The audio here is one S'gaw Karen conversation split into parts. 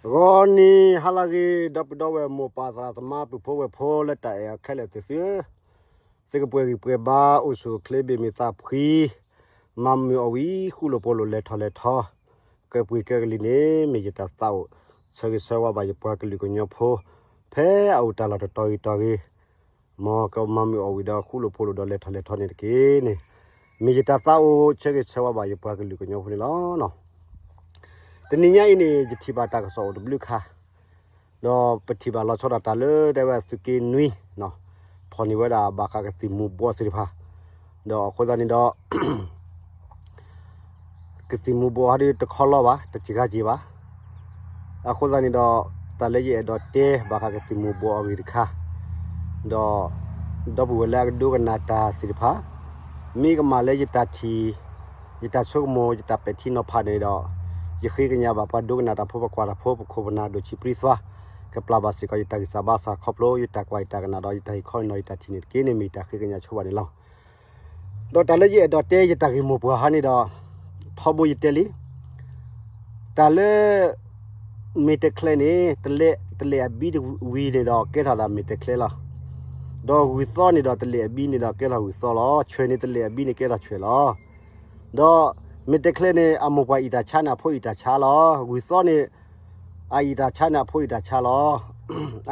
ဂီၤနံၤဟါလၢအဂ့ၤ ဒီပုၢ်ဒီဝဲၢ်မိၢ်ပၢ်သရၣ်သမါ ပုၢ်ဖိဝဲၢ်ဖိလၢတၢ်အဲၣ်အီၤခဲလၢာ်သ့ၣ်သုဧၢ, သုကပှဲၤဂံၢ်ပှဲၤဘါ အိၣ်ဆူၣ်အိၣ်ချ့ ဘၣ်မုာ်သးဖှံ, မၤမုာ်အီၣ်ဝံၤ ဃူလိာ်ဖိးလိာ် လဲၤထီၣ်လဲၤထီ, ကပှ့ၤကဲကလံၤန့ၣ် မ့ၢ်ယတၢ်သးအိၣ် ဆၢဂ့ၤဆၢဝါဘၣ်ယပှၤကလုာ်ကညီဖိ ဖဲအအိၣ်တၢ်လီၢ်တတီၤဂ့ၤတီၤဂ့ၤ, မ်ကမၤမုာ်အီၣ်ဝံၤဒီး ဃူလိာ်ဖိးလိာ်ဒီး လဲၤထီၣ်လဲၤထီန့ၣ်တက့ၢ်န့ၣ်, မ့ၢ်ယတၢ်သးအိၣ် ဆၢဂ့ၤဆၢဝါဘၣ်ယပှၤကလုာ်ကညီဖိန့ၣ်လီၤ. တနံၤညါအံၤန့ၣ် ယထံၣ်ဘၣ်တၢ်ကစီၣ်အိၣ်တဘျုးခါ, ဒီးပထံၣ်ဘၣ်လီၤဆီဒၣ်တၢ်လၢတဲဝဲသုးက့နွံ ဖီၣ်န့ၢ်ဝဲဒၣ်ဘၣ်ဃးကသံၣ်မူၤဘှီးသ့ၣ်တဖၣ်, ဒီးအဃိသတးန့ၣ်ဒီး ကသံၣ်မူၤဘှီးဟီဒုးတခီလီၤဘၣ် တစှၤက့ၤဘၣ်. အဃိသတးန့ၣ်ဒီး တၢ်လၢယအဲၣ်ဒိးတဲဘၣ်ဃးကသံၣ်မူၤဘှီးအဂ့ၢ်တခါ, ဒီး ဒီပုၢ်ဝဲၢ်လၢအကဒိကနၣ်တၢ်သ့ၣ်တဖၣ်, မ့ၢ်ကမၣ်လၢယတၢ်ထံၣ်, ယတၢ်ဆိကမိၣ် ယတၢ်ပဲာ်ထံနီၤဖးန့ၣ်ဒီး, ယဃ့ကညးဘၣ်ပှၤဒိကနၣ်တၢ်ဖိ ပကွၢ်တၢ်ဖိ ပခိၣ်ပနၢ်ဒိၣ်ဆံးပြံသွါ, ကပျၢ်ဘၣ်စ့ၢ်ကီးယတၢ်ဂံၢ်စၢ်ဘါစၢ်ခီဖျိ ယတၢ်ကွၢ်ယတၢ်ကနၣ်ဒီး ယတၢ်ဟ့ၣ်ခီနီၤ ယတၢ်ထံၣ်န့ၣ်တက့ၢ်န့ၣ် မ့ၢ်ယတၢ်ဃ့ကညးဆိဘၣ်န့ၣ်လီၤ. ဒီးတၢ်လၢယအဲၣ်ဒိးတဲယတၢ်ဂ့ၢ်မိၢ်ပှၢ်ဟီန့ၣ်ဒီး, ထီဘိယတဲလံ, တၢ်လၢ မ့ၢ်တချဲန့ၣ် တလဲၤအဘံတဝံၤန့ၣ်ဒီး ကဲထီၣ်ဒၣ်မ့ၢ်တချဲလီၤ. ဒီးဂုၢ်သီန့ၣ်ဒီးတလဲၤအဘံန့ၣ်ဒီး ကဲထီၣ်ဂုၢ်သီလီၤ. ဆွဲးန့ၣ်တလဲၤအဘံန့ၣ် ကဲထီၣ်ဆွဲးလီၤ. ဒီးမ့ၢ်တချဲန့ၣ် အမိၢ်ပှၢ်အံၣ်တၢ်ဆါန့ၣ် အဖိအံၣ်တၢ်ဆါလီၤ. ဂုၢ်သီန့ၣ် အအံၣ်တၢ်ဆါန့ၣ် အဖိအံၣ်တၢ်ဆါလီၤ.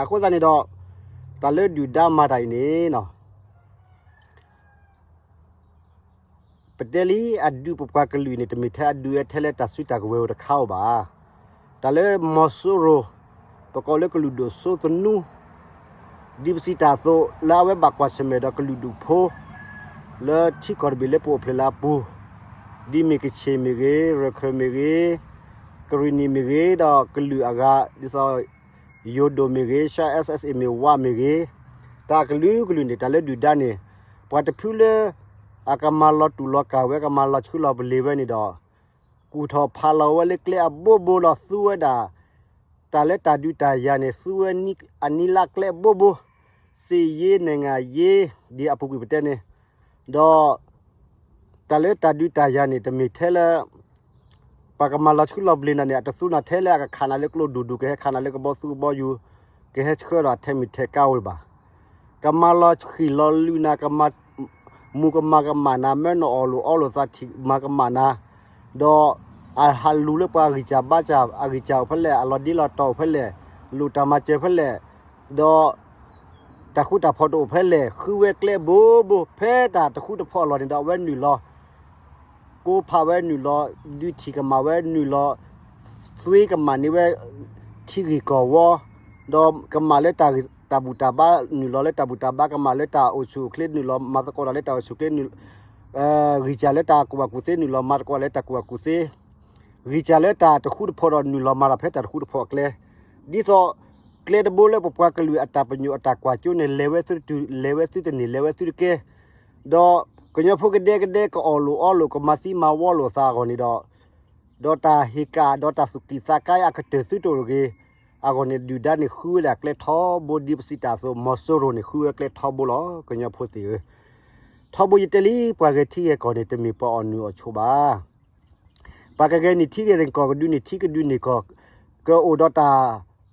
အဃိသတးန့ၣ်ဒီး တၢ်လၢဒုၣ်ဒါမၤတၢ်အံၤန့ၣ် ပတဲလံ အဒုးပပှၤကလုာ်အံၤန့ၣ် တမ့ၢ်ထဲအဒုးထဲလၢတၢ်စုတၢ်ကဝဲၤဧိၤတခါဧိၤဘၣ်. တၢ်လၢမီၤစိရိၤ, ပကိးလၢကလုာ်ဒိၣ်စိသနူ, ဒ်ပစံးတၢ်အသိး လၢအဝဲဘၣ်ကွၢ်ဆၢၣ်မဲာ်ဒီးကလုာ်ဒူၣ်ဖိ လၢထံကီၢ်တဘ့ၣ်လၢပအိၣ်ဖျဲၣ်လၢအပူၤ, ဒ်မ့ၢ်ကခ့ၣ်မ့ၢ်ဂ့ၤ, ရခၢၣ်မ့ၢ်ဂ့ၤ, ကရံၣ်နံၣ်မ့ၢ်ဂ့ၤ, ဒီးကလုာ်အဂၤ ဒ်သိး ယိၤဒိၣ်မ့ၢ်ဂ့ၤ, ရှါ SSA မ့ၢ်ဝါမ့ၢ်ဂ့ၤ, တၢ်ကလုာ်ကလုာ်န့ၣ် တၢ်လၢဒုၣ်ဒါန့ၣ် ပှၤတဖုလၢ အကမၤလီၤတူာ်လီၤကာ်ဝဲ ကမၤလီၤဆှုလီၤပလ့ၤဝဲန့ၣ်ဒီး ကူၣ်ထီၣ်ဖးလီၤဝဲလၢကျဲအဘိဘိလီၤ သူဝဲဒၣ် တၢ်လၢတၢ်ဒုးတၢ်ယၤန့ၣ် သူဝဲအနံၤလၢကျဲအဘိဘိ, စစ်ရေး နိုင်ငံရေး ဒ်အပူၤကွံာ်ပတဲန့ၣ်, ဒီး တၢ်လၢတၢ်ဒုးတၢ်ယၤန့ၣ် တမ့ၢ်ထဲလၢ ပှၤကမၤလီၤဆှုလီၤပလ့ၤနၤန့ၣ် အတသူနၤထဲလၢအကခးနၤလၢကျိဒူၣ်ဒူၣ် ကဟဲခးနၤလၢကဘီသူကဘီယူၤ, ကဟဲဆှၢဒီးထဲမုၢ်ထဲကါဝဲဘၣ်. ကမၤလီၤဃံၣ်လီၤလုၢ်နၤ, ကမၤ မူၤကမၣ်ကမၣ်နၤ, မၢနီၣ်အီၣ်လိၣ်အီလိာ်သးထံၣ်မၤကမၣ်နၤ, ဒီးအဟးလူၤလၢပှၤအဂံၢ်စၢ်ဘါစၢ်, အဂံၢ်စၢ်အိၣ်ဖဲလဲၣ်, အလီၤဒ့လီၤတီၤအိၣ်ဖဲလဲၣ်, လိၣ်တၢ်မၤစၢၤဖဲလဲၣ်, ဒီး တၢ်ဃူတၢ်ဖိးတအိၣ်ဖဲလဲၣ်, ဃုဝဲကျဲဘိဘိ ဖဲတၢ်တဃူတဖိးအလီၢ်န့ၣ်ဒီး အဝဲနုာ်လီၤ ကိးဖးဝဲနုာ်လီၤ, ဒုးထံၣ်ကမၣ်ဝဲနုာ်လီၤ, သွ့ကမၣ်န့ၢ်ဝဲ ထံဂ့ၢ်ကီၢ်ဝီ, ဒီးကမၣ်လၢတၢ်ဘူၣ်တၢ်ဘါ နုာ်လီၤလၢတၢ်ဘူၣ်တၢ်ဘါ, ကမၣ်လၢတၢ်အိၣ်ဆူၣ်အိၣ်ချ့နုာ်လီၤ, မၤသကိးတၢ်လၢတၢ်အိၣ်ဆူၣ်အိၣ်ချ့, ဂံၢ်စၢ်လၢတၢ်ကူၣ်ဘၣ်ကူၣ်သ့နုာ်လီၤ မၤသကိးတၢ်လၢတၢ်ကူၣ်ဘၣ်ကူၣ်သ့, ဂံၢ်စၢ်လၢတၢ်တဃူတဖိးဒီးနုာ်လီၤမၤတၢ်ဖဲတၢ်တဃူတဖိးအကျဲ, ဒ်သိး ကျဲတဘိလၢပပှၤကလုာ်အတၢ်ပညိၣ်အတၢ်ကွၢ်စိန့ၣ် လဲၤဝဲသုတတုၤ လဲၤဝဲသုတန့ၢ် လဲၤဝဲသုတကဲ, ဒီးကညီဖိကဒဲကဒဲ ကအီၣ်လိာ်အီလိာ် ကမၤသံမၤဝီလိာ်သးအဂီၢ်န့ၣ်ဒီး, ဒီးတၢ်ဟ့ၣ်ကၣ် ဒီးတၢ်သူၣ်ကံၢ်သးကါအကတၢၢ်သုတအိၣ်တဂ့ၤ, အဂီၢ်န့ၣ် ဒုၣ်ဒါန့ၣ်ဃုဝဲဒၣ်ကျဲထီဘိ ဒ်ပစံးတၢ်အသိး မီၤစိရိၤန့ၣ် ဃုဝဲကျဲထီဘိလီၤ. ကညီဖိသ့ၣ်ဧၢ, ထီဘိယတဲလံ ပှၤဂဲၤထံဂဲၤကီၢ်န့ၣ် တမ့ၢ်ပှၤအီၣ်နုၢ်အီၣ်ဆိးဘၣ်. ပှၤကဂဲၤန့ၢ်ထံဂဲၤန့ၢ်ကီၢ် ကဒုးန့ၢ်ထံကဒုးန့ၢ်ကီၢ်, ကအိၣ်ဒီးတၢ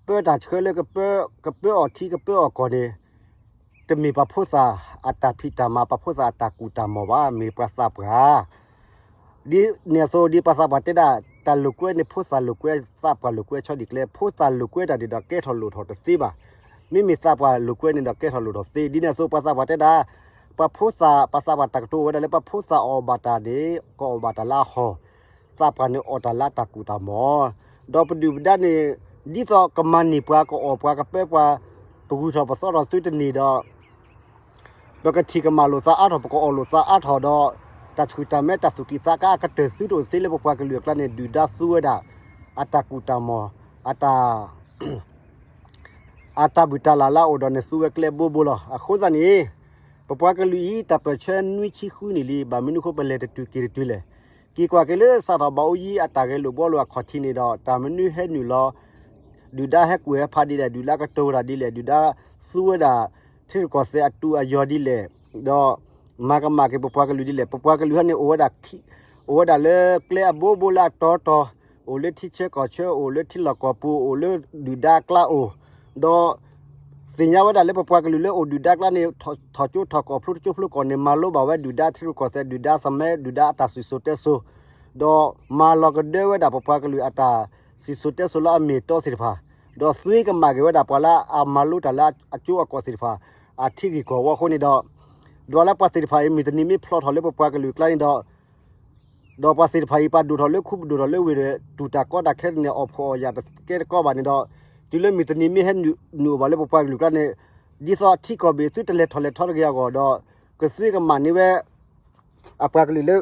်ပၢတၢ်ဆှၢလၢ ကပၢအီၣ်ထံကပၢအီၣ်ကီၢ်န့ၣ်, တမ့ၢ်ပှၤဖိသၣ်အတၢ်ဖံးတၢ်မၤ ပှၤဖိသၣ်အတၢ်ကူၣ်တၢ်မီၢ်ဘၣ်, မ့ၢ်ပှၤသးပှၢ် ဒ်န့ၣ်အသိး ဒ်ပှၤသးပှၢ်တဲဒၣ် တၢ်လိာ်ကွဲန့ၣ် ဖိသၣ်လိာ်ကွဲ သးပှၢ်လိာ်ကွဲဆီဒံၣ်ကျဲ, ဖိသၣ်လိာ်ကွဲတၢ်န့ၣ်ဒီး ကဲထီၣ်လိၣ်ထီၣ်တသ့ဘၣ်. မ့မ့ၢ်သးပှၢ်လိာ်ကွဲန့ၣ်ဒီး ကဲထီၣ်လိၣ်ထီၣ်သ့. ဒ်န့ၣ်အသိး ပှၤသးပှၢ်တဲဒၣ် ပှၤဖိသၣ် ပှၤသးပှၢ်တၢ်ကတိၤဝဲဒၣ်လၢ ပှၤဖိသၣ်အီၣ်ဘၣ်တၢ်န့ၣ် ကအီၣ်ဘၣ်တၢ်လၢအဟီၣ်, သးပှၢ်န့ၣ်အီၣ်တၢ်လၢအတၢ်ကူၣ်တၢ်မီၢ်, ဒီးပဒုၣ်ပဒါန့ၣ် ဒ်သိးကမၤန့ၢ်ပှၤ ကအီၣ်ပှၤ ကပၢပှၤ ပဂုာ်ထီၣ်ပသီထီၣ်သုတန့ၢ်ဒီး ပကထံၣ်ကမၣ်လိာ်သးအါထီၣ် ပကအီၣ်လိာ်သးအါထီၣ်ဒီး တၢ်ဆှုၣ်တၢ်မဲတၢ်သူၣ်ကံၢ်သးကါအကတၢၢ်သုတအိၣ်သ့လၢပပှၤကလုာ်အကျါန့ၣ် ဒုၣ်ဒါသူဝဲဒၣ် အတၢ်ကူၣ်တၢ်မီၢ် အတၢ် အတၢ်ဘူၣ်တၢ်လၢ်လၢအအိၣ်ဒီးန့ၣ် သူဝဲကျဲဘိဘိလီၤ. အဃိသတးန့ၣ် ပပှၤကလုာ်အံၤ တၢ်ပၢၢ်ဆၢနွံဆံဃုနံၣ်လံ, ဘၣ်မနုၤအဃိပလဲၤတတုၤက့ၤတတုၤလဲၣ်. က့ၤကွၢ်က့ၤလၢစးထီၣ်ဘၣ်အိၣ်ယံၤအတၢ်ဂဲၤလိာ်ဘှီလိာ်အခီၣ်ထံးန့ၣ်ဒီး တၢ်မနုၤဟဲနုာ်လီၤ ဒုၣ်ဒါဟဲကွံာ်ဟဲဖးဒ်လဲၣ်, ဒုၣ်ဒါကတိၤတၢ်ဒ်လဲၣ်, ဒုၣ်ဒါသူဝဲဒၣ် ထံရူၢ်ကီၢ်သဲးအတူးအယီၤဒ်လဲၣ်, ဒီးမၤကမၣ်က့ၤပပှၤကလုာ်ဒ်လဲၣ်. ပပှၤကလုာ်ဟဲန့ၣ် အိၣ်ဝဲဒၣ်လၢကျဲအဘိဘိလၢအတီတီ အိၣ်လၢထံဆၢကီၢ်ဆၢ အိၣ်လၢထံလီၢ်ကီၢ်ပူၤ အိၣ်လၢဒုၣ်ဒါအကျါအိၣ်, ဒီး သ့ၣ်ညါဝဲဒၣ်လၢပပှၤကလုာ်လၢအိၣ်ဒုၣ်ဒါအကျါန့ၣ် ထီၣ်ကၠိထီၣ်ကီၢ်ဖျိတကၠိဖျိကီၢ်န့ၣ် မၤလိဘၣ်ဝဲဒုၣ်ဒါထံရူၢ်ကီၢ်သဲး ဒုၣ်ဒါသမဲ ဒုၣ်ဒါအတၢ်စံၣ်စိၤတဲစိၤ, ဒီးမၤလီၤကဒၢဝဲဒၣ်ပပှၤကလုာ်အတၢ်စံၣ်စိၤတဲစိၤလၢအမ့ၢ်အတီသ့ၣ်တဖၣ်, ဒီးသွ့ကမၣ်က့ၤဝဲဒၣ်ပှၤလၢအမၤလိတၢ်လၢအကၠိအကီၢ်သ့ၣ်တဖၣ် အထံဂ့ၢ်ကီၢ်ဝီအဃိန့ၣ်ဒီး, ဒီးလၢပှၤသ့ၣ်တဖၣ်အံၤ မုၢ်တနံၤမ့ၢ်ဖျိးထီၣ်လၢပပှၤကလုာ်အကျါန့ၣ်ဒီး ဒီးပှၤသ့ၣ်တဖၣ်အံၤ ပှၤဒိၣ်ထီၣ်လၢခူပဒိၣ်ထီၣ်လၢဝ့ၢ်ဒီး တူၢ်တၢ်ကီတၢ်ခဲတန့ၢ် အီၣ်ဖှိၣ်အီၣ်ယာ်တကဲတကီဘၣ်န့ၣ်ဒီး, တုၤလၢမုၢ်တနံၤမ့ၢ်ဟဲနုာ်အိၣ်ဘၣ်လၢပပှၤကလုာ်အကျါန့ၣ်, ဒ်သိးထံကီၢ်ဘ့ၣ်သုတလဲၤထီၣ်လဲၤထီတဂ့ၤအဂီၢ်ဒီး, ကသွ့ကမၣ်န့ၢ်ဝဲ အပှၤကလုာ်လၢ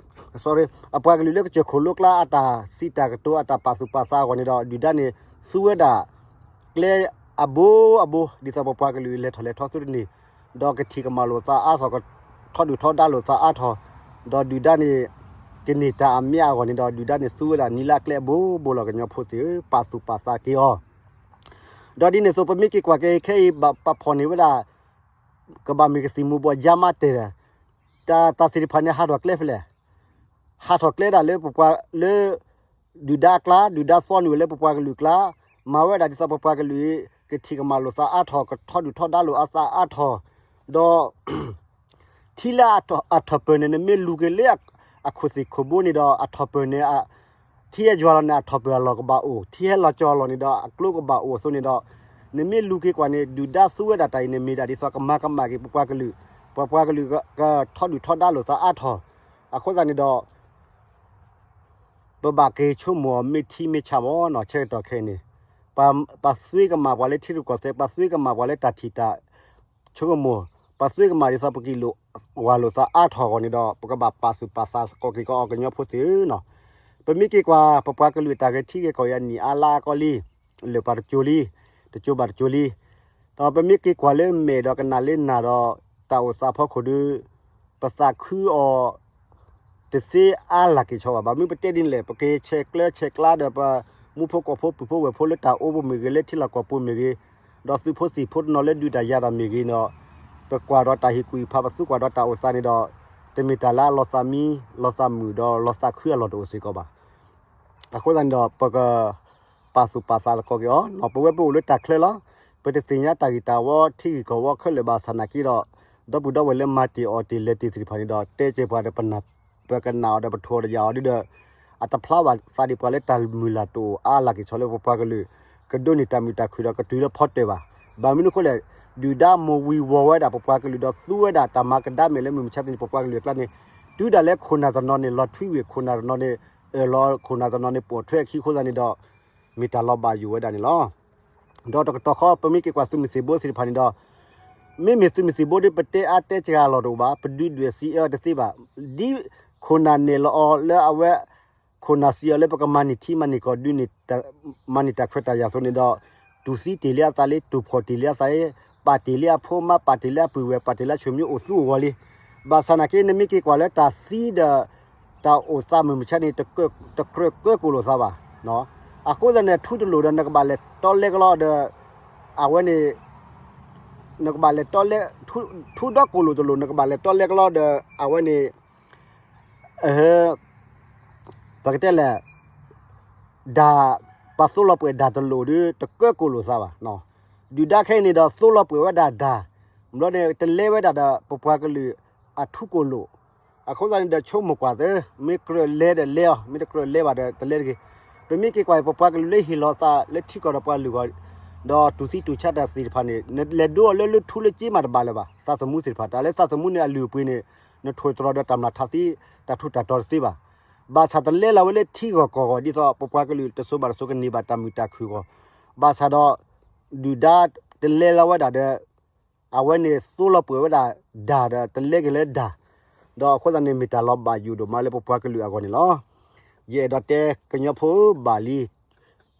အပှၤကလုာ်လၢကစၢၢ်ခိၣ်လိကျါအတၢ်စံးတၢ်ကတိၤအတၢ်ပာ်သူၣ်ပာ်သးအဂီၢ်န့ၣ်ဒီး ဒုၣ်ဒါန့ၣ် သူဝဲဒၣ် ကျဲအဘိအဘိ ဒ်သိးပပှၤကလုာ်လဲၤထီၣ်လဲၤထီသုတန့ၢ်, ဒီးကထံၣ်ကမၣ်လိာ်သးအါထီၣ် ကထီဒုၣ်ထီဒါလိာ်သးအါထီၣ်, ဒီးဒုၣ်ဒါန့ၣ် ကန့ၢ်တၢ်အမံၤအဂီၢ်န့ၣ်ဒီး ဒုၣ်ဒါန့ၣ်သူဝဲဒၣ်နံၤလၢအကျဲအဘိဘိလီၤ ကညီဖိသ့ၣ်ဧၢ, ပာ်သူၣ်ပာ်သးက့ၤအီၤ, ဒီးဒ်န့ၣ်အသိး ပမ့ၢ်က့ၤကွၢ်က့ၤခဲအံၤ ပပာ်ဖီၣ်န့ၢ်ဝဲဒၣ် ကဘၣ်မ့ၢ်ကသံၣ်မူၤဘှီးယါမါတဲာ်ဒီး တၢ်သ့ၣ်တဖၣ်န့ၣ် ဟးထီၣ်ကျဲဖဲလဲၣ်, ဟးထီၣ်ကျဲဒၣ်လၢပပှၤလၢ ဒုၣ်ဒါအကျါ ဒုၣ်ဒါသီနုာ်ဝဲလၢပပှၤကလုာ်အကျါ, မၤဝဲဒၣ်ဒ်သိးပပှၤကလုာ်အံၤ ကထံၣ်ကမၣ်လိာ်သးအါထီၣ် ကထီဒုၣ်ထီဒါလိာ်အသးအါထီၣ်, ဒီး ထံလၢအထီၣ်ပၢၢ်န့ၣ် နမ့ၢ်လူၤက့ၤလၢအခိၣ်သ့ၣ်ခိၣ်ဘိန့ၣ်ဒီး အထီၣ်ပၢၢ်န့ၣ် ထံဟဲယွၤလီၤန့ၣ် အထီၣ်ပၢၢ်အလီၢ်ကဘၣ်အိၣ်, ထံဟဲလီၤကၠီၤအလီၢ်န့ၣ်ဒီး အကျိကဘၣ်အိၣ်အသိးန့ၣ်ဒီး, နမ့ၢ်လူၤက့ၤကွၢ်န့ၣ် ဒုၣ်ဒါသူဝဲဒၣ်တၢ်အံၤန့ၣ် မ့ၢ်ဒၣ်ဒ်သိးကမၤကမၣ်က့ၤပပှၤကလုာ်, ပပှၤကလုာ်ကထီဒုၣ်ထီဒါလိာ်သးအါထီၣ်, အဃိသတးန့ၣ်ဒီး ပဘၣ်က့ၤဆိကမိၣ်အီၤမ့ၢ်ထံမ့ၢ်ဆးမးနီၤ ဆၢကတီၢ်ခဲအံၤန့ၣ်, ပှၤသွ့ကမၣ်ပှၤလၢထံရူၢ်ကီၢ်သဲး ပှၤသွ့ကမၣ်ပှၤလၢတၢ်ထံၣ်တၢ်ဆိကမိၣ်, ပှၤသွ့ကမၣ်ဒ်သိးပက့ၤလိာ်ဝၤလိာ်သးအါထီၣ်အဂီၢ်န့ၣ်ဒီး ပကဘၣ်ပာ်သူၣ်ပာ်သးသကိးက့ၤကီးအီၤ ကညီဖိသ့ၣ်ဧၢနီၤ, ပမ့ၢ်က့ၤကွၢ် ပပှၤကလုာ်အတၢ်ဂဲၤထံဂဲၤကီၢ်အံၤအနံၣ်အါလါအါကီလံ, လၢာ်ပှၤတကၠိလံ, တကၠိဘၣ်တကၠိလံ, ဒီးပမ့ၢ်က့ၤကွၢ်လၢမဲာ်ဒီးကနၣ်လၢနၢ်ဒီး တၢ်အိၣ်သးဖီခိၣ်ဒီး ပသးခုအီၤ တသ့အါလၢ်က့ၤဆီဘၣ်. ဘၣ်မနုၤပတဲဒ်န့ၣ်လဲၣ်, ပကဆဲးကျၢဆဲးကျါဒီးပမူဖိကီၢ်ဖိပုၢ်ဖိဝဲၢ်ဖိလၢတၢ်အိၣ်ပူၤမ့ၢ်ဂ့ၤ လၢထံလီၢ်ကီၢ်ပူၤမ့ၢ်ဂ့ၤ, ဒီးသုးဖိသံၣ်ဖိတနီၤလၢဒုးတၢ်ယၤတၢ်မ့ၢ်ဂ့ၤဒီး, ပကွၢ်ဒီးတၢ်ဟ့ၣ်ကူၣ်ဟ့ၣ်ဖး ပသူကွၢ်ဒီးတၢ်အိၣ်သးန့ၣ်ဒီး, တမ့ၢ်တၢ်လၢအလီၤသးမံ လီၤသးမုာ်ဒီးလီၤသးခုအလီၢ်တအိၣ်စ့ၢ်ကီးဘၣ်. အဃိသတးန့ၣ်ဒီး ပကပာ်သူၣ်ပာ်သးသကိးက့ၤအီၤ, ပဝဲပအိၣ်လၢတၢ်ချၢလီၤ. ပတသ့ၣ်ညါတၢ်ဂ့ၢ်တၢ်ဝီထံဂ့ၢ်ကီၢ်ဝီခဲလၢာ်ဘၣ်ဆၣ်နာ်က့ဒီး, ဒီပုၢ်ဒီဝဲၢ်လၢမၤတ့ၢ်အီၣ်တ့ၢ်လဲၤတ့ၢ်သ့ၣ်တဖၣ်န့ၣ်ဒီး တဲစဲးပှၤဒီး ပကနၣ်အီၤဒီးပထိၣ်အီၤဒီးယၢ်အီၤဒီး, အတဖျါဘၣ်သးဒံးပှၤလၢတၢ်မုၢ်လၢ်တအိၣ်အါလၢ်က့ၤဆီလၢပပှၤကလုာ် ကဒိးန့ၢ်တၢ်မုာ်တၢ်ခုၣ်ဒီးကတုၤလၢဖီတၢၢ်ဘၣ်. ဘၣ်မနုၤအဃိလဲၣ်, ဒုၣ်ဒါမိၢ်ဝံၤဝီၤဝဲဒၣ်ပပှၤကလုာ်ဒီးသူဝဲဒၣ်တၢ်မၤကဒါမဲာ်လၢမုၢ်မဆါတနံၤ ပပှၤကလုာ်အကျါန့ၣ်, တုၤဒၣ်လဲာ်ခိၣ်နၢ်တနီၤန့ၣ် လီၤထွံဝံၤ ခိၣ်နၢ်တနီၤန့ၣ် အၢၣ်လီၤခိၣ်နၢ်တနီၤန့ၣ် ပိာ်ထွဲအခံအဃိသတးန့ၣ်ဒီး, မ့ၢ်တၢ်လီၤဘၣ်ယိၣ်ဝဲဒၣ်န့ၣ်လီၤ. ဒီးတကတီၢ်ဃီ ပမ့ၢ်က့ၤကွၢ်သုးမုၢ်သံၣ်ဘိသ့ၣ်တဖၣ်န့ၣ်ဒီး, မ့မ့ၢ်သုးမုၢ်သံၣ်ဘိဒီး ပတဲအါတဲစှၤအလီၢ်တအိၣ်ဘၣ်, ပဒုးဒွဲၣ်စံးအၢတသ့ဘၣ်. ဒ်ခိၣ်နၢ်နဲၣ်လီၤအီၤလၢအဝဲ ခိၣ်နၢ်စံးအီၤလၢပကမၤန့ၢ်ထံမၤန့ၢ်ကီၢ်ဒုးန့ၣ် မၤန့ၢ်တၢ်ခွဲးတၢ်ယာ်အသိးန့ၣ်ဒီး, တူၢ်သံတ့ၢ်လံအသးလံ, တူၢ်ဖှီၣ်တ့ၢ်လံအသးလံ, ပာ်တ့ၢ်လံအဖိမါ, ပာ်တ့ၢ်လံအပုၢ်ဝဲၢ်, ပာ်တ့ၢ်လံအဆွေမျိုးအိၣ်သူအိၣ်ဂီၤလံ. ဘၣ်ဆၣ်နာ်က့ နမ့ၢ်က့ၤကွၢ်လၢတၢ်သံဒီး တၢ်အိၣ်သးမုၢ်မဆါန့ၣ် တကြၢးကြၢးကိၢ်လိာ်သးဘၣ်. အဃိသတးန့ၣ် ထူတလိာ်ဒီး နကဘၣ်လဲၤတီလဲကလီဒီး အဝဲန့ၣ် နကဘၣ်လဲၤတီလဲ, ထူဒီကိၢ်လိာ်တလိာ် နကဘၣ်လဲၤတီလဲကလီဒီး အဝဲန့ၣ် ပကတဲလဲၣ်, ဒၣ်, ပှၤသိလီၤပှဲၤဒၣ်တလိာ်ဒီး တကြၢးကိၢ်လိာ်သးဘၣ်. ဒုၣ်ဒါခဲအံၤန့ၣ်ဒီး သိလီၤပှဲၤဝဲဒၣ်ဒၣ်, ဘျီန့ၣ် တလဲဝဲဒၣ်ဒီး ပပှၤကလုာ်အထူကိၢ်လိာ်. အဃိသတးန့ၣ်ဒီး ဆိကမိၣ်ကွၢ်သ့, မ့ၢ်ကြၢးလဲဒီးလဲအီၤ, မ့ၢ်တကြၢးလဲဘၣ်ဒီးတလဲတဂ့ၤ. ပမ့ၢ်က့ၤကွၢ်အံၤ ပပှၤကလုာ်လၢဟ့ၣ်လီၤသးလၢထံကီၢ်ဒီးပှၤလုၢ်ဂီၢ်, ဒီးတူၢ်သံတူၢ်ဆါတၢ်သ့ၣ်တဖၣ်န့ၣ် နလဲၤဒိအီၤလၢလၢထူလၢက့မးတဘၣ်လၢၤဘၣ်. သးသမူသ့ၣ်တဖၣ် တၢ်လၢသးသမူန့ၣ်အလုၢ်အပှ့ၤန့ၣ် နထိၣ်သတြီၤဒီးတၢ်မျၢ်ထးသံ တၢ်ထူးတၢ်တီၤတသ့ဘၣ်. ဘၣ်ဆၣ်တလဲလီၤဝဲလၢထံဂီၢ်ကီၢ်ဂီၢ် ဒ်သိးပပှၤကလုာ်တစိၤဘၣ်တစိၤကန့ၢ်ဘၣ်တၢ်မုာ်တၢ်ခုၣ်အဂီၢ်, ဘၣ်ဆၣ်ဒီး ဒုၣ်ဒါတလဲလီၤဝဲဒၣ်ဒီး အဝဲန့ၣ်သိလီၤပှဲၤဝဲဒၣ်ဒၣ်ဒီး တလဲက့ၤလၢဒၣ်, ဒီးအဃိသတးန့ၣ် မ့ၢ်တၢ်လီၤဘၣ်ယိၣ်ဒိၣ်မးလၢပပှၤကလုာ်အဂီၢ်န့ၣ်လီၤ. ယအဲၣ်ဒိးတဲကညီဖိဧၢ ဘၣ်လံ,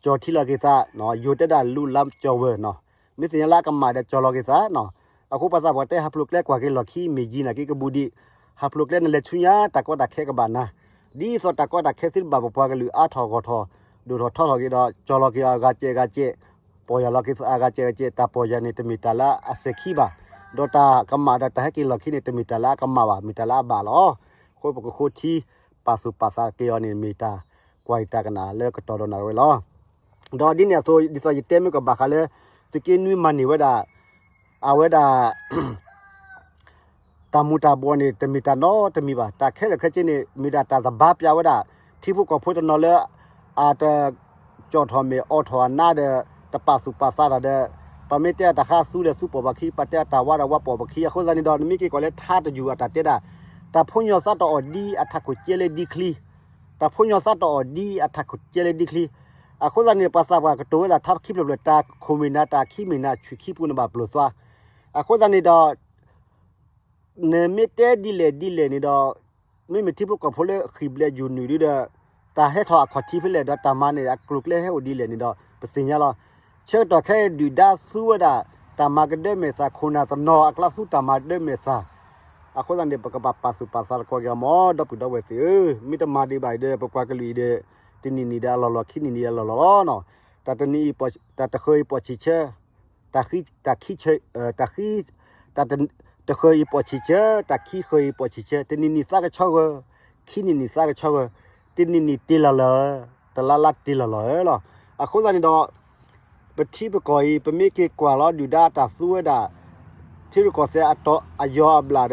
ကၠီၤထံလီၤက့ၤသး, ယိၤတဲဒၣ်လူလါကၠီၤဝဲၢ်နီၤ, မ့ၢ်သ့ၣ်ညါလၢအကမၣ်ဒီးကၠီၤလီၤက့ၤသးနီၤ. အဃိပှၤသးပှၢ်တဲ ဟးဖျိးကျဲကွၢ်က့ၤလီၢ်ခံ မ့ၢ်ယံၤနာ်က့ကဘူးဒံး, ဟးဖျိးကျဲနလဲၤဆူညါ တၢ်ကီတၢ်ခဲကဘၣ်နၤ, ဒ်သိးတၢ်ကီတၢ်ခဲသ့တဘၣ် ပပှၤကလုာ်အါထီၣ်ဂီၢ်ထီၣ် ဒိၣ်ထီၣ်ထီထီၣ်က့ၤဒီး ကၠီၤလီၤက့ၤအဂၤစဲးဂၤစဲး, ပီၢ်ယၢ်လီၤက့ၤအဂၤစဲးဂၤစဲး, တၢ်ပီၢ်ယၢ်န့ၣ် တမ့ၢ်တၢ်လၢအစဲၤခံဘၣ်, ဒီးတၢ်ကမၣ်ဒီးတၢ်ဟဲက့ၤလီၢ်ခံန့ၣ် တမ့ၢ်တၢ်လၢအကမၣ်ဘၣ်, မ့ၢ်တၢ်လၢအဘၣ်လီၤ. အဃိပကဃိထံ ပာ်သူၣ်ပာ်သးက့ၤအီၤန့ၣ် မ့ၢ်တၢ် ကွၢ်ယတၢ်ကနၣ်လၢကတီၢ်ဒီးနၤဝဲလီၤ. ဒီးဒ်န့ၣ်အသိး ဒ်သိးယတဲမ့ၢ်ကဘၣ်ဃးလၢ သုးက့နွံမၤန့ၢ်ဝဲဒၣ် အဝဲဒၣ် တၢ်မူၤတၢ်ဘှီးန့ၣ် တမ့ၢ်တၢ်နီတမံၤဘၣ်. တၢ်ခဲလၢာ်ခဲဆ့န့ၣ် မ့ၢ်ဒၣ်တၢ်သဘၣ်ပၠးဝဲဒၣ် ထံဖိကီၢ်ဖိတနီၤလၢ အတ ကၠီၣ်ထီၣ်မဲာ်အိးထီၣ်အနါဒီး တပာ်သူၣ်ပာ်သးတၢ်ဒီး ပမ့ၢ်တဲအတၢ်ဃါသူဒီးသူပိာ်ပခံ, ပတဲအတၢ်ဝါဒီးဝါပိာ်ပခံ. အဃိသတးန့ၣ်ဒီး နမ့ၢ်က့ၤကွၢ်လၢထါတယူၢ်အတၢ်တဲဒၣ် တၢ်ဖိညီၤသးတအီၣ်ဒ်အထးခိၣ်ကဲလၢဒ်ချံ, တၢ်ဖိညီၤသးတအီၣ်ဒ်အထးခိၣ်ကဲလၢဒ်ချံ. အဃိသတးန့ၣ် ပှၤသးပှၢ်ကတိၤဝဲဒၣ်ထါခံဖျၢၣ်ဖျၢၣ် တၢ်ခိၣ်မ့ၢ်နၤ တၢ်ခံမ့ၢ်နၤ ဆူၣ်ခံပူၤနဘၣ်ပျိာ်သွါ. အဃိသတးန့ၣ်ဒီး နမ့ၢ်တဲဒ်လဲၣ်ဒ်လဲၣ်န့ၣ်ဒီး မ့မ့ၢ်ထံဖိကီၢ်ဖိလၢဃံၣ်ဘျဲၣ်ယူၢ်နုာ်ဒုဒီး တၢ်ဟဲထီၣ်အခီၣ်ထံးဖဲလဲၣ်ဒီး တၢ်မၤန့ၣ် အကျိၤအကျဲဟဲအိၣ်ဒ်လဲၣ်န့ၣ်ဒီး ပသ့ၣ်ညါလီၤ. ဆၢကတီၢ်ခဲအံၤ ဒုၣ်ဒါသူဝဲဒၣ် တၢ်မၤကဒၢမဲာ်သၣ် ခိၣ်နၢ်တနီၤအကျါသူတၢ်မၤဒၢမဲာ်သၣ်. အဃိသတးန့ၣ် ပကဘၣ်ပာ်သူၣ်ပာ်သးသကိးက့ၤအီၤ မ်ဒီပုၢ်ဒီဝဲၢ်သ့ၣ်ဧၢ, မ့ၢ်တမၤဒံးဘၣ်အံၤဒီး ပပှၤကလုာ်အံၤဒီး တနံၤနံၤဒီးအလီၢ်လီၢ် ခံနံၤနံၤဒီးအလီၢ်လီၢ်လီၤ. တၢ်တနံၤအံၤ တၢ်တဃၢၤအံၤပိာ်ဆံးဆၢ တၢ်ခံ တၢ်ခံဆၢ တၢ်ဃံ တၢ်တ တဃၢၤအံၤပိာ်ဆံးဆၢ တၢ်ခံဃၢၤအံၤပိာ်ဆံးဆၢ, တနံၤနံၤသးကဆီဂၢၤ, ခံနံၤနံၤသးကဆီဂၢၤ, တနံၤနံၤတ့ၢ်လီၤလၢၤ, တလါလါတ့ၢ်လီၤလီၤလီၤ. အဃိသတးန့ၣ်ဒီး ပထံပကီၢ်အံၤ ပမ့ၢ်က့ၤကွၢ်လီၤဒုၣ်ဒါအတၢ်သူဝဲဒၣ် ထံရူၢ်ကီၢ်သဲးအတီၤအယီၤအဘျၣ်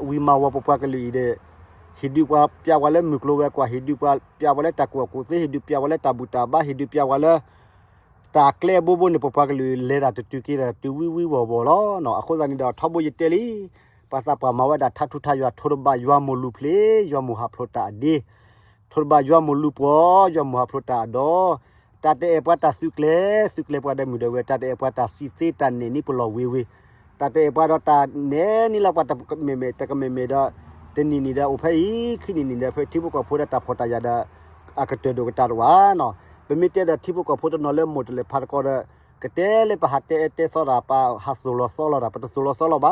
ဒီး မၤဝံၤမၤဝီၤပပှၤကလုာ်အံၤဒီး ဟ့ၣ်ဒုးပျးဝဲလၢမုၢ်ကျိၤဝဲၤကွာ်, ဟ့ၣ်ဒုးပျးဝဲလၢတၢ်ကူၣ်ဘၣ်ကူၣ်သ့, ဟ့ၣ်ဒုးပျးဝဲလၢတၢ်ဘူၣ်တၢ်ဘါ, ဟ့ၣ်ဒုးပျးဝဲလၢ တၢ်ကျဲအဘိဘိန့ၣ် ပပှၤကလုာ်လဲၤတၢ်တတုၤက့ၤတၢ်တတုၤဝံဝံဝီၤဝီၤလီၤ. အဃိသတးန့ၣ်ဒီး ထီဘိယတဲလံ, ပှၤသးပှၢ်မၤဝဲဒၣ်ထါထူထါယွၤ ထိးတဘၣ်ယွၤမိၢ်လူၤဖျ့, ယွၤမိၢ်ဟးဖျိးတၢ်အဒ့, ထိးတဘၣ်ယွၤမိၢ်လူၤပှီၤ, ယွၤမိၢ်ဟးဖျိးတၢ်အဒီ, တၢ်တအဲၣ်ပှၤတၢ်သုးကျဲၤ, သုးကျဲၤပှၤဒီးမုၢ်ဒီးဝဲ, တၢ်တအဲၣ်ပှၤတၢ်စံးသ့တၢ်နဲၣ်နံၣ်ပလီၢ်ဝ့ၤဝ့ၤ, တၢ်တအဲၣ်ပှၤဒီးတၢ်နဲၣ်နံၣ်လီၤပှၤတကမဲာ်မဲာ်တကမဲာ်မဲာ်ဒီး တနံၤနံၤဒီးအိၣ်ဖဲအံၤ, ခံနံၤနံၤဒီးဖဲထံဖိကီၢ်ဖိဒီးတၢ်ဖှီၣ်တၢ်ယာ်ဒီး အကတၢၢ်ဒိၣ်ကတၢၢ်တအိၣ်ဘၣ်နီၤ. ပမ့ၢ်တဲဒီးထံဖိကီၢ်ဖိတနီၤလၢမိၢ်တလဲၤဖးတကီဒီး ကတဲလၢပဟးတဲအၢတဲသီတၢ် ပဟးသိၣ်လီၤသီလီၤတၢ် ပတသိၣ်လီၤသီလီၤဘၣ်.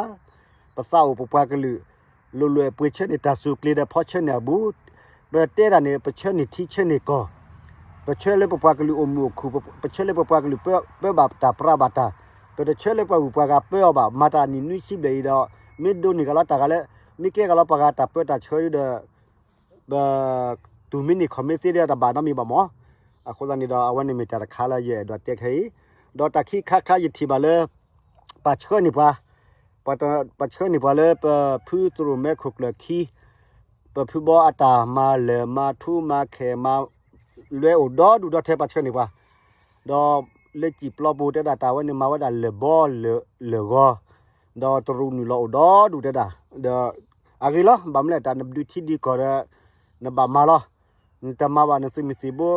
ပသးအိၣ်ပပှၤကလုာ် လိာ်လိာ်ပှ့ၤဆၢန့ၢ်တၢ်စူၢ်ကျ့ၤဒီးဖီဆၢန့ၢ်အဘူး, ပတဲတၢ်န့ၣ် ပဆၢန့ၢ်ထံဆၢန့ၢ်ကီၢ်, ပဆၢလၢပပှၤကလုာ်အိၣ်မုာ်အိၣ်ခုၣ်, ပဆၢလၢပပှၤကလုာ်ပၢဘၣ်တၢ်ပြးဘၣ်တၢ်, ပတဆၢလၢပှၤဂုၤပှၤဂၤပၢအီၤဘၣ်. မၤတၢ်နံၣ်နွံဆံဘျဲၣ်အံၤဒီး မ့ၢ်ဒိးန့ၢ်ကလီတၢ်ဂၤလၢ မ့ၢ်ကဲကလီပှၤဂၤတၢ်ပၢတၢ်ဆှၢဒုဒီး ပ တူၢ်မ့ၢ်န့ၢ်ခီၣ်မ့ၢ်သ့ဒီးတဘၣ်နီတမံၤဘၣ်မး. အဃိသတးန့ၣ်ဒီး အဝဲန့ၣ်မ့ၢ်တၢ်တခါလၢယအဲၣ်ဒိးတဲခဲအံၤ, ဒီးတၢ်ခံခါခါယထံၣ်ဘၣ်လၢ ပှၤဆှၢန့ၢ်ပှၤ, ပှၤဆှၢန့ၢ်ပှၤလၢပဖုသရိၣ်မဲခိၣ်ကျၢၢ်ခံ, ပဖုဘီအတၢ်မၤလၢာ်မၤထူမၤခဲၣ်မၤလွဲအိၣ်ဒီဒူၣ်ဒီထၢ ပှၤဆှၢန့ၢ်ပှၤ ဒီးလၢစံာ်ပျီပူၤတဲဒၣ်တၢ်ဝဲန့ၣ် မၤဝဲဒၣ်လၢၢ်ဘီလၢၢ်ဂီၤ, ဒီးတရူးနုာ်လီၤအိၣ်ဒီဒူၣ်တဲဒၣ်, ဒီးအဂ့ၤလီၤ. ဘၣ်မနုၤလဲၣ် တၢ်နဒုးထံဒုးကီၢ်ဒီး နဘၣ်မၤလီၤ. နတမၤဘၣ် နသုးမုၢ်သံၣ်ဘိ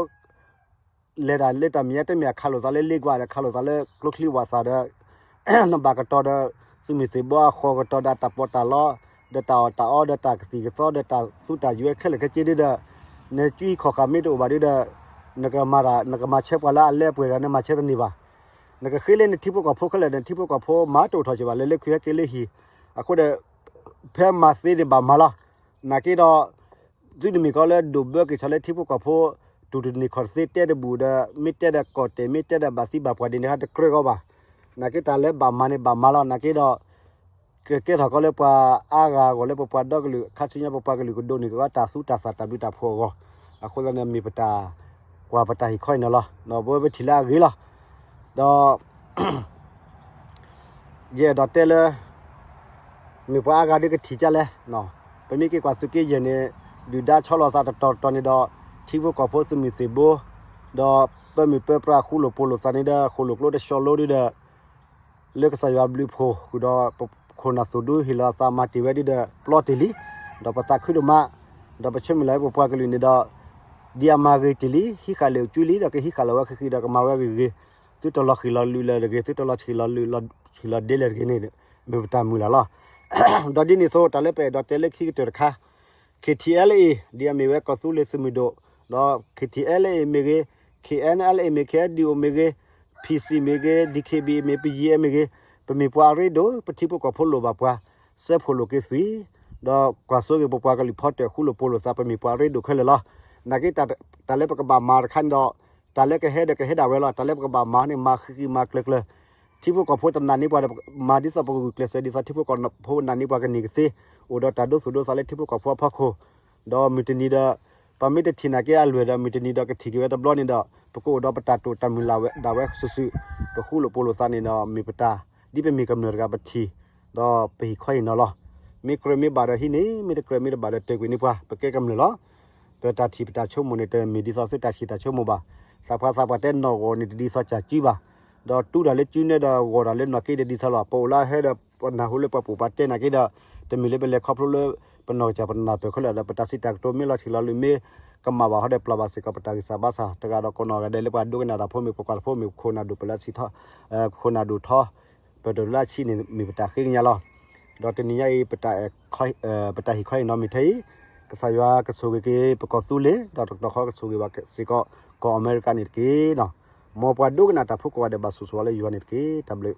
လဲၤတၢ်လၢတၢ်မဲာ်ညါတမ့ၢ် အခးလိာ်သးလၢလ့ကွၢ်ဒီး ခးလိာ်သးလၢကျိချံဝၣ်သၣ်ဒီး နဘၣ်ကတီၤဒီး သုးမုၢ်သံၣ်ဘိအဃီၤ ကတီၤဒီးတၢ်ပီးတၢ်လီ ဒီးတၢ်အီၣ်တၢ်အီ ဒီးတၢ်ကသံၣ်ကသီ ဒီးတၢ်သူတၢ်ယွဲခဲလၢာ်ခဲဆ့ဒုဒီး နကွၢ်ခီၣ်ဃာ်မ့ၢ်တအိၣ်ဘၣ်ဒုဒီး နကမၤတၢ် နကမၤဆၢပှၤလၢအလၢအပှဲၤဒီး နမၤဆၢတန့ၢ်ဘၣ်. နကဃ့လၢနထံဖိကီၢ်ဖိခဲလၢာ် နထံဖိကီၢ်ဖိမၤတအိၣ်ထီၣ်က့ၤဘၣ် လဲၤလၢခုဟဲက့ၤလၢဟံၣ်. အဃိဒီး ဖဲမၤသ့န့ၣ်ဘၣ်မၤလီၤ. နာ်က့ဒီး သုတမ့ၢ်ကီးလၢဒိၣ်ဘၢက့ၤဆၢလၢထံဖိကီၢ်ဖိ တူၢ်တန့ၢ်ခီၣ်တသ့တဲတဘူၣ်ဒီး မ့ၢ်တဲဒီးကီၢ်တဲာ် မ့ၢ်တဲဒီးဘၣ်သံဘၣ်ပှၢ်ဒ်န့ၣ် ဟးတကြၢးကီးဘၣ်. နာ်က့တၢ်လၢဘၣ်မၤန့ၣ်ဘၣ်မၤလီၤ. နာ်က့ဒီး ကကဲထီၣ်ကီးလၢပှၤအါဂၤအဂီၢ် လၢပပှၤဒီကလုာ် ခါဆူညါပပှၤကလုာ်ကဒိးန့ၢ်က့ၤဝဲတၢ်သူတၢ်သၣ်တၢ်ဘျုးတၢ်ဖှီၣ်အဂီၢ်. အဃိသတးန့ၣ် မ့ၢ်ပတၢ်ကွၢ်ပတၢ်ဟ့ၣ်ခီအံၤန့ၣ်လီၤ. ပဝဲပထံၣ်လၢအဂ့ၤလီၤ. ဒီး ယအဲၣ်ဒိးတဲလၢ မ့ၢ်ပှၤအါဂၤဒ်ကထံၣ်ကလဲၣ်. ပမ့ၢ်က့ၤကွၢ်သုးက့ယဲၢ်န့ၣ် ဒုၣ်ဒါဆီလီၤသးတတီၤတတီၤန့ၣ်ဒီး ထံဖိကီၢ်ဖိသုးမုၢ်သံၣ်ဘိ ဒီးပၢမုၢ်ပၢပြးဃူလိာ်ဖိးလိာ်သးန့ၣ်ဒီး ဃိာ်လိာ်ကျိတဆီလိဒုဒီး လၢကစၢ်ယွၤဘျုးဖှိၣ်ဃုာ်ဒီး ပခိၣ်နၢ်သိၣ်ဒူဟ့ၣ်လီၤအသးမၤတ့ၢ်ဝဲဒုဒီး ပျီတ့ၢ်လံ. ဒီးပသးခုဒိၣ်မး, ဒီးပဆၢမုၢ်လၢ်ပပှၤကလုာ်န့ၣ်ဒီး ဒ်အမၤဂ့ၤတ့ၢ်လံ ဟံးဃာ်လၢာ်အစုလံ ဒီးကဟံးဃာ်လၢာ်ဝဲဃံးဃံးဒီးကမၤဝဲဂ့ၤဂ့ၤ, သုတလီၤဃံၤလီၤလုၢ်လၢာ်တဂ့ၤ, သုတလီၤဆံးလီၤလုၢ်လီၤဒ့လၢာ်တဂ့ၤန့ၣ် မ့ၢ်ပတၢ်မုၢ်လၢ်လီၤ. ဒီးဒ်န့ၣ်အသိး တၢ်လၢပအဲၣ်ဒိးတဲလၢခံကတၢၢ်တခါ K T L A ဒ်အမ့ၢ်ဝဲကီၢ်သူလ့ၤသုးမုၢ်ဒိၣ်, ဒီး K T L A မ့ၢ်ဂ့ၤ, K N L A မ့ၢ် K N D O မ့ၢ်ဂ့ၤ, P C မ့ၢ်ဂ့ၤ, D K B A မ့ၢ် ပယီၤမ့ၢ်ဂ့ၤ, ပမ့ၢ်ပှၤအရ့ဒိၣ် ပထံဖိကီၢ်ဖိလိၣ်ဘၣ်ပှၤ, စၢဖှိၣ်လိာ်က့ၤသွံၣ်, ဒီးကွၢ်စိက့ၤပပှၤကလုာ်ဖီတၢၣ်ဃူလိာ်ဖိးလိာ်သး ပမ့ၢ်ပှၤအရ့ဒိၣ်ခဲလၢာ်လီၤ. နာ်က့ တၢ်လၢပကဘၣ်မၤတခါန့ၣ်ဒီး တၢ်လၢကဟဲဒီးကဟဲဒၣ်ဝဲလီၤ. တၢ်လၢပကဘၣ်မၤန့ၣ် မၤဃံးဃံးမၤကျၢၤကျၢၤ, ထံဖိကီၢ်ဖိတနာ်န့ၢ်ပှၤဒီး မၤဒ်သိးပကဂုာ်ကျဲးစၢးဒ်သိးထံဖိကီၢ်ဖိနာ်န့ၢ်ပှၤကန့ၢ်ကသ့, အိၣ်ဒီးတၢ်ဒိသူၣ်ဒိသးလၢထံဖိကီၢ်ဖိအဖီခိၣ်, ဒီးမုၢ်တနံၤဒီး ပမ့ၢ်တထံၣ်နာ်က့အလွဲၢ်ဒီး မုၢ်တနံၤဒီးကထံၣ်က့ၤဝဲတဘျီန့ၣ်ဒီး ပကအိၣ်ဒီးပတၢ်တိာ်တၢ်မုၢ်လၢ်ဝဲဒၣ်ဝဲစုာ်စုာ်, ပဃူလိာ်ဖိးလိာ်သးန့ၣ်ဒီး မ့ၢ်ပတၢ် ဒ်ပမ့ၢ်ကမျၢၢ်တဂၤပထံၣ်, ဒီးပဟ့ၣ်ခီဟ့ၣ်နီၤလီၤ. မ့ၢ်ကြၢးမ့ၢ်ဘၣ်ဒီးဟံးန့ၢ်, မ့ၢ်တကြၢးမ့ၢ်တဘၣ်ဒီးတ့ၢ်ကွံာ်န့ၢ်ပှၤ, ပကဲကမျၢၢ်လီၤ. ပတၢ်ထံၣ်ပတၢ်ဆိကမိၣ်န့ၣ် တမ့ၢ်ဒ်သိးသုတၢ်ထံၣ်တၢ်ဆိကမိၣ်ဘၣ်. သးပှၢ်သးပှၢ်တဲနီၢ်ဂီၤန့ၣ် တဒ်သိးစၢ်စုဘၣ်. ဒီးတူၢ်တၢ်လၢစုနဲဒီးဂီၢ်တၢ်လၢနီၢ်က့ဒီးဒ်သိးလီၤ. ပအိၣ်လၢဟဲဒီး ပနၢ်ဟူလၢပှၤပူၤပှၤတဲနာ်က့ဒီး တမ့ၢ်လၢပလဲၤခီဖျိလၢ ပနီၢ်ကစၢ်ပနၢ်ပၢၢ်ခဲလၢာ်ဒီး ပတၢ်စံးတၢ်ကတိၤမ့ၢ်လီၤဆံးလီၤလၢမ့ၢ်ကမၣ်ဘၣ်ဟီဒီးပျၢ်ဘၣ်စ့ၢ်ကီးပတၢ်ဂံၢ်စၢ်ဘါစၢ် တဂၤဒီးကိးနီၢ်ဂၤဒဲးလၢပှၤဒိကနၣ်တၢ်ဖိမ့ၢ် ပကွၢ်တၢ်ဖိမ့ၢ် ခိၣ်နၢ်ဒိၣ်ပလၢဆံးထီၣ် ခိၣ်နၢ်ဒိၣ်ထီ ပတၢ်လၢဆံးန့ၣ် မ့ၢ်ပတၢ်ဃ့ကညးလီၤ. ဒီးတနံၤညါအံၤ ပတၢ်ဟ့ၣ်ခီဟ့ၣ်နီၤမ့ၢ်ထဲအံၤ, ကစၢ်ယွၤကဆိၣ်ဂ့ၤက့ၤပကီၢ်သူလ့ၤ ဒီးတကတီၢ်ဃီကဆိၣ်ဂ့ၤဘၣ်စ့ၢ်ကီး ကီၢ်အမဲရကၤန့ၣ်တက့ၢ်. မ်ပှၤဒိကနၣ်တၢ်ဖိကိးဂၤဒဲးဘၣ်ဆိၣ်ဂ့ၤလၢယွၤန့ၣ်တက့ၢ်. တၢ်ဘျုး